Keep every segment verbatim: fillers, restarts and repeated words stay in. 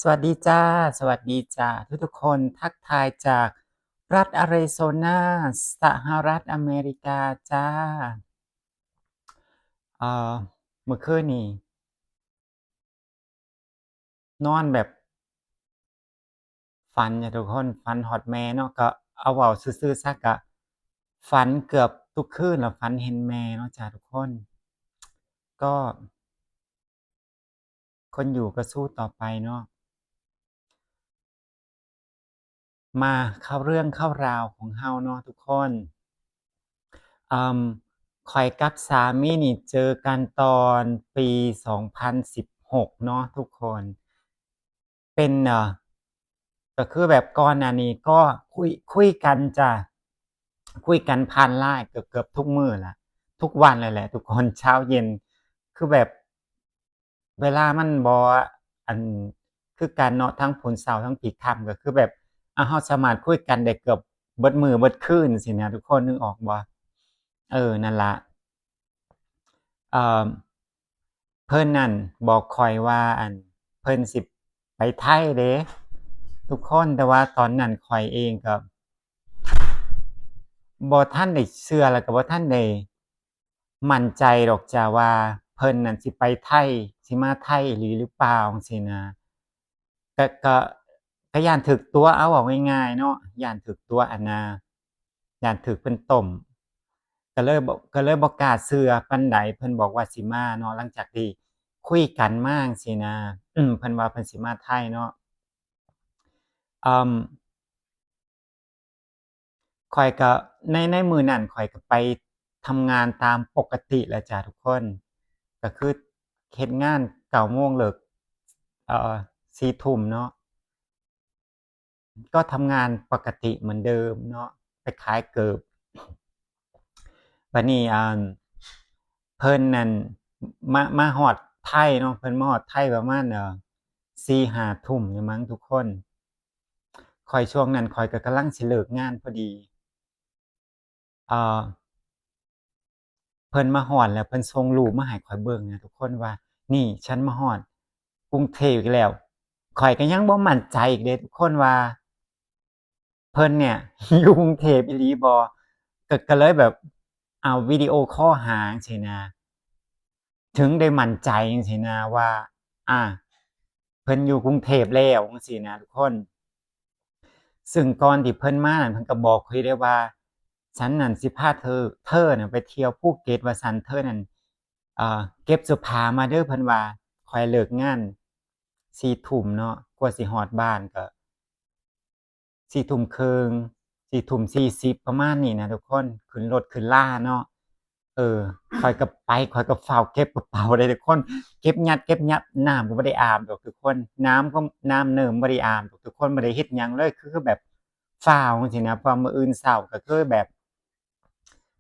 สวัสดีจ้า สวัสดีจ้า ทุกๆคน ทักทายจากรัฐอาริโซนา สหรัฐอเมริกาจ้า เอ่อ เมื่อคืนนี้ นอนแบบ ฝันจ้ะทุกคน ฝันฮอดแม่เนาะ ก็เอาเว้าซื่อๆซะ ก็ฝันเกือบทุกคืนแล้ว ฝันเห็นแม่เนาะจ้ะทุกคน ก็ คนอยู่ก็สู้ต่อไปเนาะ มาเข้าเรื่องเข้าราวของเฮาเนาะทุกคน เอิ่ม ข้อยกับสามีนี่เจอกันตอนปีสองพันสิบหกเนาะทุกคน เป็น เอ่อ ก็คือแบบก่อนหน้านี้ก็คุย คุยกันจ้ะ คุยกันผ่านไลน์เกือบๆทุกมื้อล่ะ ทุกวันเลยแหละทุกคน เช้าเย็น คือแบบ เวลามันบ่ อัน คือกันเนาะ ทั้งพู้นเช้าทั้งพี้ค่ำ ก็คือแบบ อ่ะ เฮาสามารถคุยกันได้เกือบเบิดมื้อเบิดคืนซี้นะทุกคน นึกออกบ่ เออ นั่นล่ะ เอ่อ เพิ่นนั่นบอกข้อยว่า อัน เพิ่นสิไปไทยเด้ทุกคน แต่ว่าตอนนั้นข้อยเองก็บ่ทันได้เชื่อ แล้วก็บ่ทันได้มั่นใจดอกจ้ะว่าเพิ่นนั่นสิไปไทย สิมาไทยอีหลีหรือเปล่าจั่งซี้นะ ก็ ก็ ก็ย้านถืกตั๋ว เอาเว้าง่ายๆเนาะ ย้านถืกตั๋ว อันน่ะ ย้านถืกเพิ่นต้ม ก็เลยบ่ ก็เลยบ่กล้าเชื่อปานใด เพิ่นบอกว่าสิมาเนาะ หลังจากที่คุยกันมาจั่งซี้นะ อืม เพิ่นว่าเพิ่นสิมาไทยเนาะ เอิ่ม ข้อยก็ ใน ในมื้อนั้นข้อยก็ไปทำงานตามปกติแหละจ้ะทุกคน ก็คือเฮ็ดงานเก้าโมง เลิก เอ่อ สี่ทุ่มเนาะ ก็ทำงานปกติเหมือนเดิมเนาะ ไปขายเกิบ บัดนี้ อ่า เพิ่นนั่นมา มาฮอดไทยเนาะ เพิ่นมาฮอดไทยประมาณ เอ่อ สี่ห้าทุ่มนี่มั้งทุกคน ข้อยช่วงนั้นข้อยก็กำลังสิเลิกงานพอดี เอ่อ เพิ่นมาฮอดแล้วเพิ่นส่งรูปมาให้ข้อยเบิ่งนะทุกคนว่า นี่ฉันมาฮอดกรุงเทพฯอีกแล้ว ข้อยก็ยังบ่มั่นใจอีกเด้ทุกคนว่า เพิ่นเนี่ย อยู่กรุงเทพฯอีหลีบ่ ก็ ก็เลยแบบเอาวิดีโอคอลหาจั่งซี้นะ ถึงได้มั่นใจจั่งซี้นะว่า อ่า เพิ่นอยู่กรุงเทพฯแล้วจั่งซี้นะทุกคน ซึ่งก่อนที่เพิ่นมานั่นเพิ่นก็บอกข้อยได้ว่า ฉันนั่นสิพาเธอ เธอน่ะไปเที่ยวภูเก็ตว่าซั่น เธอนั่น เอ่อ เก็บเสื้อผ้ามาเด้อ เพิ่นว่า ข้อยเลิกงานสี่ทุ่มเนาะ กว่าสิฮอดบ้านก็ สี่ทุ่มครึ่ง สี่ทุ่มสี่สิบ ประมาณนี้นะทุกคน ขึ้นรถขึ้นลาเนาะ เออ ข้อยก็ไป ข้อยก็ฟ้าวเก็บกระเป๋าเลยทุกคน เก็บยัด เก็บยัด น้ำก็บ่ได้อาบดอกทุกคน น้ำก็ น้ำเนิ่มบ่ได้อาบดอกทุกคน บ่ได้เฮ็ดหยังเลย คือแบบฟ้าวจั่งซี้นะ เพราะมื้ออื่นเช้าก็คือแบบ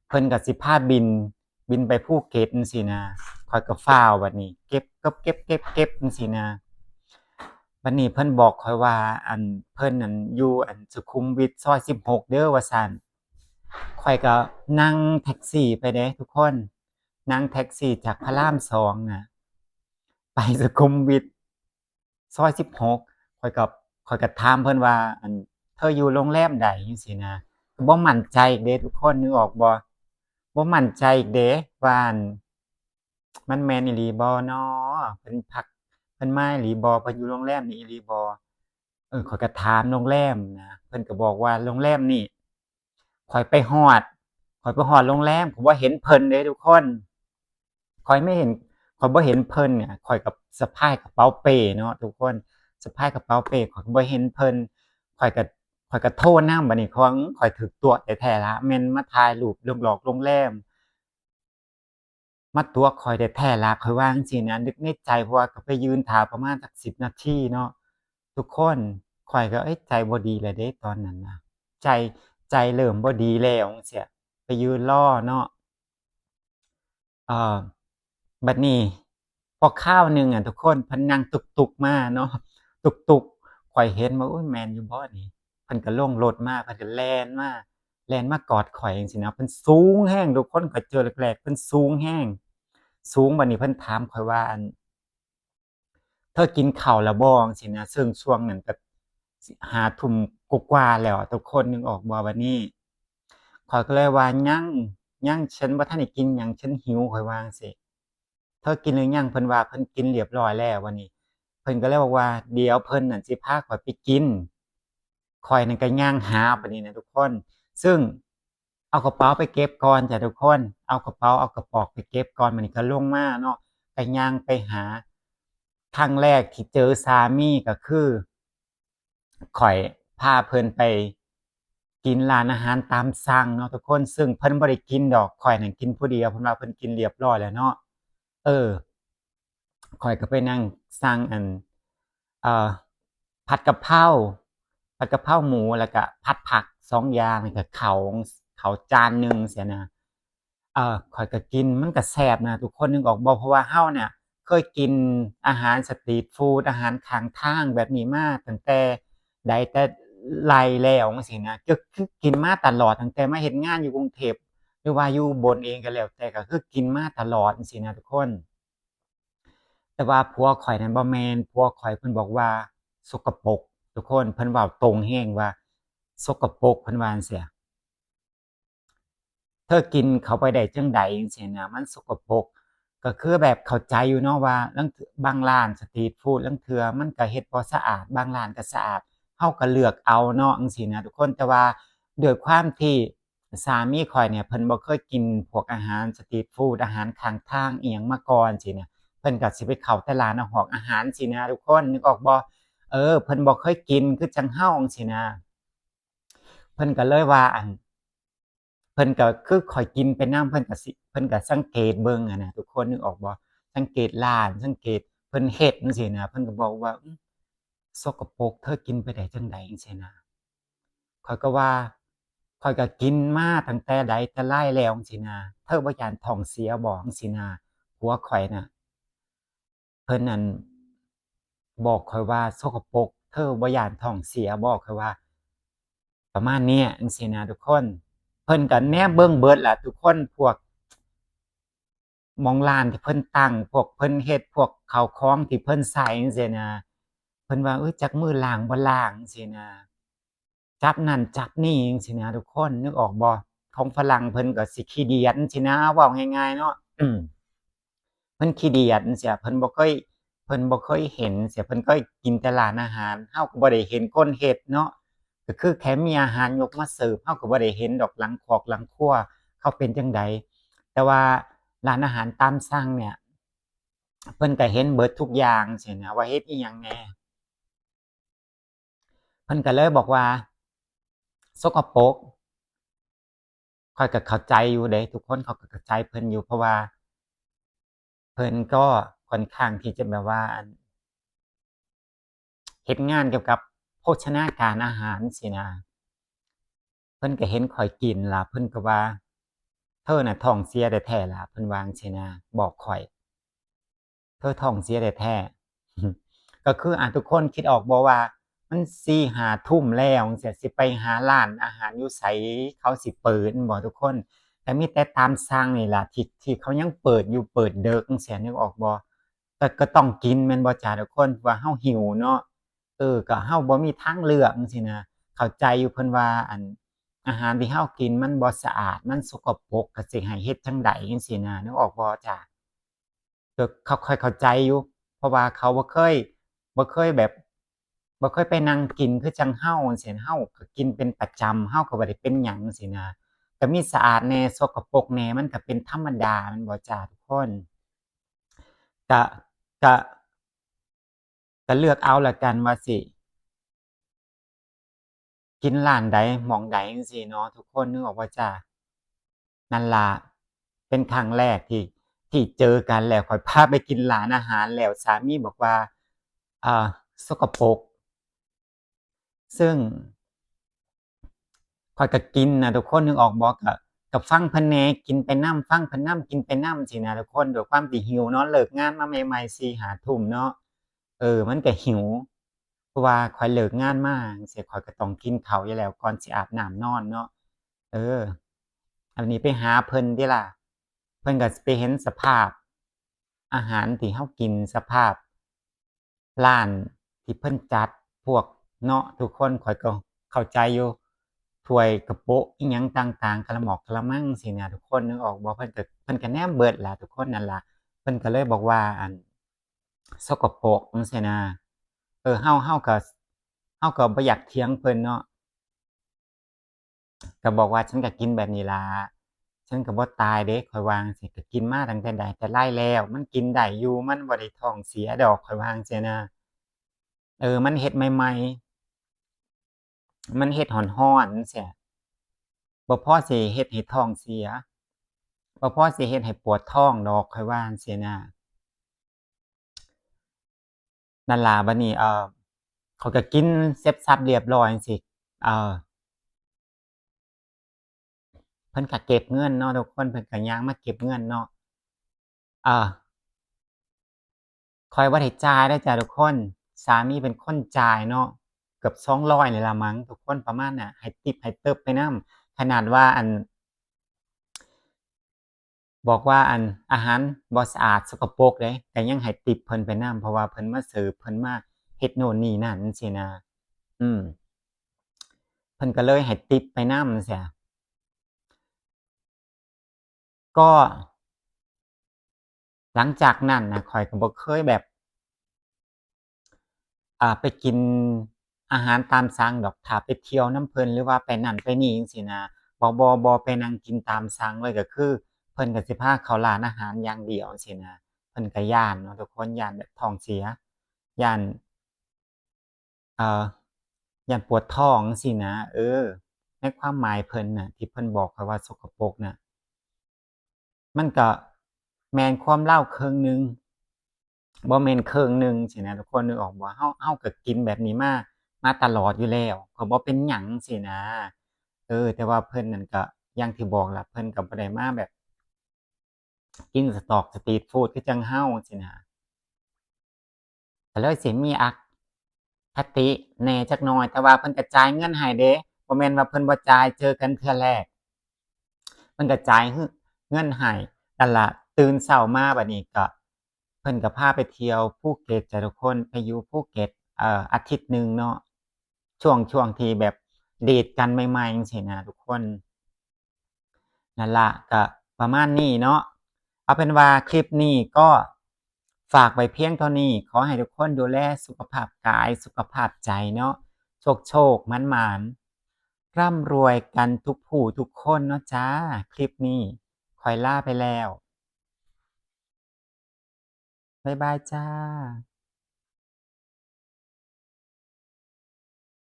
เพิ่นก็สิพาบิน บินไปภูเก็ตจั่งซี้นะ ข้อยก็ฟ้าวบัดนี้ เก็บ เก็บ เก็บ เก็บ เก็บจั่งซี้นะ บัดนี้เพิ่นบอกข้อยว่า อัน เพิ่นนั่นอยู่ อัน สุขุมวิทซอยสิบหกเด้อ ว่าซั่น ข้อยก็นั่งแท็กซี่ไปเด้ทุกคน นั่งแท็กซี่จากพระรามสองน่ะ ไปสุขุมวิทซอยสิบหก ข้อยก็ ข้อยก็ถามเพิ่นว่า อัน เธออยู่โรงแรมใดจั่งซี้นะ ก็บ่มั่นใจอีกเด้ทุกคน นึกออกบ่ บ่มั่นใจอีกเด้ว่า อัน มันแม่นอีหลีบ่น้อ เพิ่นพัก เพิ่นมาอีหลีบ่ เพิ่นอยู่โรงแรมนี้อีหลีบ่ เออ ข้อยก็ถามโรงแรมนะ เพิ่นก็บอกว่าโรงแรมนี่ ข้อยไปฮอด ข้อยไปฮอดโรงแรม ข้อยบ่เห็นเพิ่นเด้ทุกคน ข้อยไม่เห็น ข้อยบ่เห็นเพิ่นเนี่ย ข้อยก็สะพายกระเป๋าเป้เนาะทุกคน สะพายกระเป๋าเป้ ข้อยก็บ่เห็นเพิ่น ข้อยก็ ข้อยก็โทรนำ บัดนี้ข้อย ข้อยถืกตั๋วแท้ๆละ แม่นมาถ่ายรูปหลอกๆโรงแรม มาตั๋วข้อยแท้ๆละ ข้อยว่าจั่งซี้นะ นึกในใจ เพราะว่าก็ไปยืนท่าประมาณจักสิบนาทีเนาะ ทุกคน ข้อยก็ เอ้ย ใจบ่ดีแล้วเด้ตอนนั้นนะ ใจ ใจเริ่มบ่ดีแล้วจั่งซี้ ไปยืนรอเนาะ เอ่อ บัดนี้ พอคราวหนึ่งอะทุกคน เพิ่นนั่งตุ๊กๆมาเนาะ ตุ๊กๆ ข้อยเห็นว่า อุ๊ย แม่นอยู่บ่นี่ เพิ่นก็ลงรถมา เพิ่นก็แล่นมา แล่นมากอดข้อยจั่งซี้นะ เพิ่นสูงแฮงทุกคน ข้อยเจอแรกๆ เพิ่นสูงแฮง สูง บัดนี้เพิ่นถามข้อยว่า อัน เธอกินข้าวแล้วบ่จั่งซี้นะ ซึ่งช่วงนั้นก็ห้าทุ่มกว่าๆแล้วอะ ทุกคนนึกออกบ่ บัดนี้ ข้อยก็เลยว่า ยัง ยัง ฉันบ่ทันได้กินหยัง ฉันหิว ข้อยว่าจั่งซี้ เธอกินหรือยัง เพิ่นว่าเพิ่นกินเรียบร้อยแล้ว บัดนี้ เพิ่นก็เลยบอกว่า เดี๋ยวเพิ่นนั่นสิพาข้อยไปกิน ข้อยนั่นก็ย่างหาบัดนี้นะทุกคน ซึ่งเอากระเป๋าไปเก็บก่อนจ้ะทุกคน เอากระเป๋า เอากระป๋องไปเก็บก่อน บัดนี้ก็ลงมาเนาะ ก็ย่างไปหา ครั้งแรกที่เจอสามีก็คือ ข้อยพาเพิ่นไปกินร้านอาหารตามสั่งเนาะทุกคน ซึ่งเพิ่นบ่ได้กินดอก ข้อยนั่นกินผู้เดียว เพิ่นว่าเพิ่นกินเรียบร้อยแล้วเนาะ เออ ข้อยก็ไปนั่งสั่งอัน เอ่อ ผัดกะเพรา ผัดกะเพราหมู แล้วก็ผัดผักสองอย่าง แล้วก็ข้าว ข้าวจานหนึ่งซี้นะ เอ่อ ข้อยก็กิน มันก็แซ่บนะทุกคน นึกออกบ่ เพราะว่าเฮาเนี่ยเคยกินอาหารสตรีทฟู้ด อาหารข้างทางแบบนี้มาตั้งแต่ใดแต่ไรแล้วจั่งซี้นะ ก็คือกินมาตลอด ตั้งแต่มาเฮ็ดงานอยู่กรุงเทพฯ หรือว่าอยู่อุบลเองก็แล้วแต่ ก็คือกินมาตลอดจั่งซี้นะทุกคน แต่ว่าผัวข้อยนั่นบ่แม่น ผัวข้อยเพิ่นบอกว่าสกปรก ทุกคน เพิ่นเว้าตรงแฮงว่าสกปรก เพิ่นว่าจั่งซี้ เธอกินเข้าไปได้จั่งใดจั่งซี้นะ มันสกปรก ก็คือแบบเข้าใจอยู่เนาะว่าลางเทื่อ บางร้านสตรีทฟู้ดลางเทื่อมันก็เฮ็ดบ่สะอาด บางร้านก็สะอาด เฮาก็เลือกเอาเนาะจั่งซี้นะทุกคน แต่ว่าด้วยความที่สามีข้อยเนี่ยเพิ่นบ่เคยกินพวกอาหารสตรีทฟู้ด อาหารข้างทางอิหยังมาก่อนซี้นะ เพิ่นก็สิไปเข้าแต่ร้านอาหอกอาหารซี้นะทุกคน นึกออกบ่ เออ เพิ่นบ่เคยกินคือจั่งเฮาจั่งซี้นะ เพิ่นก็เลยว่า อัน เพิ่นก็คือข้อยกินไปนำ เพิ่นก็สิ เพิ่นก็สังเกตเบิ่งหั้นนะทุกคน นึกออกบ่ สังเกตร้าน สังเกตเพิ่นเฮ็ดจั่งซี้นะ เพิ่นก็บอกว่า อื้อ สกปรก เธอกินไปได้จั่งใดจั่งซี้นะ ข้อยก็ว่า ข้อยก็กินมาตั้งแต่ใดแต่ไรแล้วจั่งซี้นะ เธอบ่ย้านท้องเสียบ่จั่งซี้นะ ผัวข้อยน่ะ เพิ่นนั่นบอกข้อยว่าสกปรก เธอบ่ย้านท้องเสียบ่ ข้อยว่าประมาณเนี้ยจั่งซี้นะทุกคน เพิ่นก็แนมเบิ่งเบิดล่ะทุกคน พวกหม่องร้านที่เพิ่นตั้ง พวกเพิ่นเฮ็ด พวกข้าวของที่เพิ่นใช้จั่งซี้นะ เพิ่นว่า เอ้ย จักมื้อล้างบ่ล้างจั่งซี้นะ จับนั่นจับนี่จั่งซี้นะทุกคน นึกออกบ่ ของฝรั่งเพิ่นก็สิขี้เดียดจั่งซี้นะ เว้าง่ายๆเนาะ อืม เพิ่นขี้เดียดจั่งซี้ เพิ่นบ่เคย เพิ่นบ่เคยเห็นจั่งซี้ เพิ่นเคยกินแต่ร้านอาหาร เฮาก็บ่ได้เห็นคนเฮ็ดเนาะ ก็คือแค่มีอาหารยกมาเสิร์ฟ เฮาก็บ่ได้เห็นดอกหลังคอกหลังครัวเขาเป็นจั่งใด แต่ว่าร้านอาหารตามสั่งเนี่ย เพิ่นก็เห็นเบิดทุกอย่างจั่งซี้นะ ว่าเฮ็ดอิหยังแหน่ เพิ่นก็เลยบอกว่าสกปรก ข้อยก็เข้าใจอยู่เด้ ทุกคนเขาก็เข้าใจเพิ่นอยู่ เพราะว่าเพิ่นก็ค่อนข้างที่จะแบบว่า อัน เฮ็ดงานเกี่ยวกับโภชนาการอาหารซี้นะ เพิ่นก็เห็นข้อยกินล่ะ เพิ่นก็ว่า เธอน่ะท้องเสียแท้ๆล่ะ เพิ่นว่าจั่งซี้นะ บอกข้อย เธอท้องเสียแท้ๆ ก็คือ อ่ะ ทุกคนคิดออกบ่ว่ามันสี่ห้าทุ่มแล้วจั่งซี้ สิไปหาร้านอาหารอยู่ไสเขาสิเปิดบ่ทุกคน ก็มีแต่ตามสั่งนี่ล่ะ ที่ ที่เขายังเปิดอยู่ เปิดดึกจั่งซี้ นึกออกบ่ ก็ ก็ต้องกินแม่นบ่จ้าทุกคน ว่าเฮาหิวเนาะ เออ ก็เฮาบ่มีทางเลือกจั่งซี้นะ เข้าใจอยู่เพิ่นว่า อัน อาหารที่เฮากินมันบ่สะอาด มันสกปรก ก็สิให้เฮ็ดจั่งใดจั่งซี้นะ นึกออกบ่จ้า ก็เขาค่อยเข้าใจอยู่ เพราะว่าเขาบ่เคย บ่เคยแบบ บ่เคยไปนั่งกินคือจั่งเฮาจั่งซี้ เฮาก็กินเป็นประจำ เฮาก็บ่ได้เป็นหยังจั่งซี้นะ ก็มีสะอาดแหน่ สกปรกแหน่ มันก็เป็นธรรมดาแม่นบ่จ้าทุกคน ก็ ก็ ก็เลือกเอาละกันว่าสิกินร้านใดหม่องใดจั่งซี้เนาะทุกคน นึกออกบ่จ้า นั่นล่ะ เป็นครั้งแรกที่ ที่เจอกัน แล้วข้อยพาไปกินร้านอาหาร แล้วสามีบอกว่า อ่า สกปรก ซึ่งข้อยก็กินนะทุกคน นึกออกบ่ ก็ ก็ฟังเพิ่นแหน่ กินไปนำ ฟังเพิ่นนำ กินไปนำซี้นะทุกคน ด้วยความที่หิวเนาะ เลิกงานมาใหม่ๆ สี่ห้าทุ่มเนาะ เออ มันก็หิว เพราะว่าข้อยเลิกงานมาจั่งซี้ ข้อยก็ต้องกินข้าวอยู่แล้ว ก่อนสิอาบน้ำนอนเนาะ เออ อันนี้ไปหาเพิ่นติล่ะ เพิ่นก็สิไปเห็นสภาพอาหารที่เฮากิน สภาพ ร้านที่เพิ่นจัดพวกเนาะ ทุกคน ข้อยก็เข้าใจอยู่ ถ้วยกะโปะอิหยังต่างๆ กะละหมอกกะละมังซี้นะ ทุกคน นึกออกบ่ เพิ่นก็ เพิ่นก็แนมเบิดล่ะ ทุกคน นั่นล่ะ เพิ่นก็เลยบอกว่า อัน สกปรกจั่งซี้นะ เออ เฮา เฮาก็ เฮาก็บ่อยากเถียงเพิ่นเนาะ ก็บอกว่า "ฉันก็กินแบบนี้ล่ะ ฉันก็บ่ตายเด้" ข้อยว่าจั่งซี้ "ก็กินมาตั้งแต่ใดแต่ไรแล้ว มันกินได้อยู่ มันบ่ได้ท้องเสียดอก" ข้อยว่าจั่งซี้นะ เออ มันเฮ็ดใหม่ๆ มันเฮ็ดฮ้อนๆ จั่งซี้ บ่พอสิเฮ็ดให้ท้องเสีย บ่พอสิเฮ็ดให้ปวดท้องดอก ข้อยว่าจั่งซี้นะ นั่นล่ะ บัดนี้ เอ่อ ข้อยก็กินเสร็จสับเรียบร้อยจั่งซี้ เอ่อ เพิ่นก็เก็บเงินเนาะทุกคน เพิ่นก็ย่างมาเก็บเงินเนาะ เอ่อ ข้อยบ่ได้จ่ายเด้อจ้ะทุกคน สามีเป็นคนจ่ายเนาะ เกือบสองร้อยนี่ล่ะมั้งทุกคน ประมาณน่ะ ให้ทิปให้เติปไปนำ ขนาดว่า อัน บอกว่า อัน อาหารบ่สะอาด สกปรกเด้ ก็ยังให้ทิปเพิ่นไปนำ เพราะว่าเพิ่นมาเสิร์ฟ เพิ่นมาเฮ็ดโน่นนี่นั่นจั่งซี้นะ อืม เพิ่นก็เลยให้ทิปไปนำจั่งซี้ ก็ หลังจากนั้นน่ะ ข้อยก็บ่เคยแบบ อ่า ไปกินอาหารตามสั่งดอก ถ้าไปเที่ยวนำเพิ่น หรือว่าไปนั่นไปนี่จั่งซี้นะ บ่ บ่ บ่ไปนั่งกินตามสั่งเลย ก็คือเพิ่นก็สิพาเข้าร้านอาหารอย่างเดียวจั่งซี้นะ เพิ่นก็ย้านเนาะทุกคน ย้านแบบท้องเสีย ย้าน เอ่อ ย้านปวดท้องจั่งซี้นะ เออ ในความหมายเพิ่นน่ะ ที่เพิ่นบอกข้อยว่าสกปรกน่ะ มันก็แม่นความลาวครึ่งหนึ่ง บ่แม่นครึ่งหนึ่งซี้นะทุกคน นึกออกบ่ เฮา เฮาก็กินแบบนี้มา มาตลอดอยู่แล้ว ก็บ่เป็นหยังซี้นะ เออ แต่ว่าเพิ่นนั่นก็อย่างที่บอกล่ะ เพิ่นก็บ่ได้มาแบบ กินสต๊อกสตรีทฟู้ดคือจั่งเฮาซี้นะ ก็เลยสิมีอคติแหน่จักหน่อย แต่ว่าเพิ่นก็จ่ายเงินให้เด้ บ่แม่นว่าเพิ่นบ่จ่าย เจอกันเทื่อแรก เพิ่นก็จ่ายเงินให้ นั่นล่ะ ตื่นเช้ามาบัดนี้ก็ เพิ่นก็พาไปเที่ยวภูเก็ตจ้ะทุกคน ไปอยู่ภูเก็ต เอ่อ อาทิตย์หนึ่งเนาะ ช่วง ช่วงที่แบบเดทกันใหม่ๆ จั่งซี้นะทุกคน นั่นล่ะ ก็ประมาณนี้เนาะ เอาเป็นว่าคลิปนี้ก็ฝากไว้เพียงเท่านี้ ขอให้ทุกคนดูแลสุขภาพกาย สุขภาพใจเนาะ โชคๆ หมานๆ ร่ำรวยกันทุกผู้ทุกคนเนาะจ้า คลิปนี้ข้อยลาไปแล้ว บ๊ายบายจ้า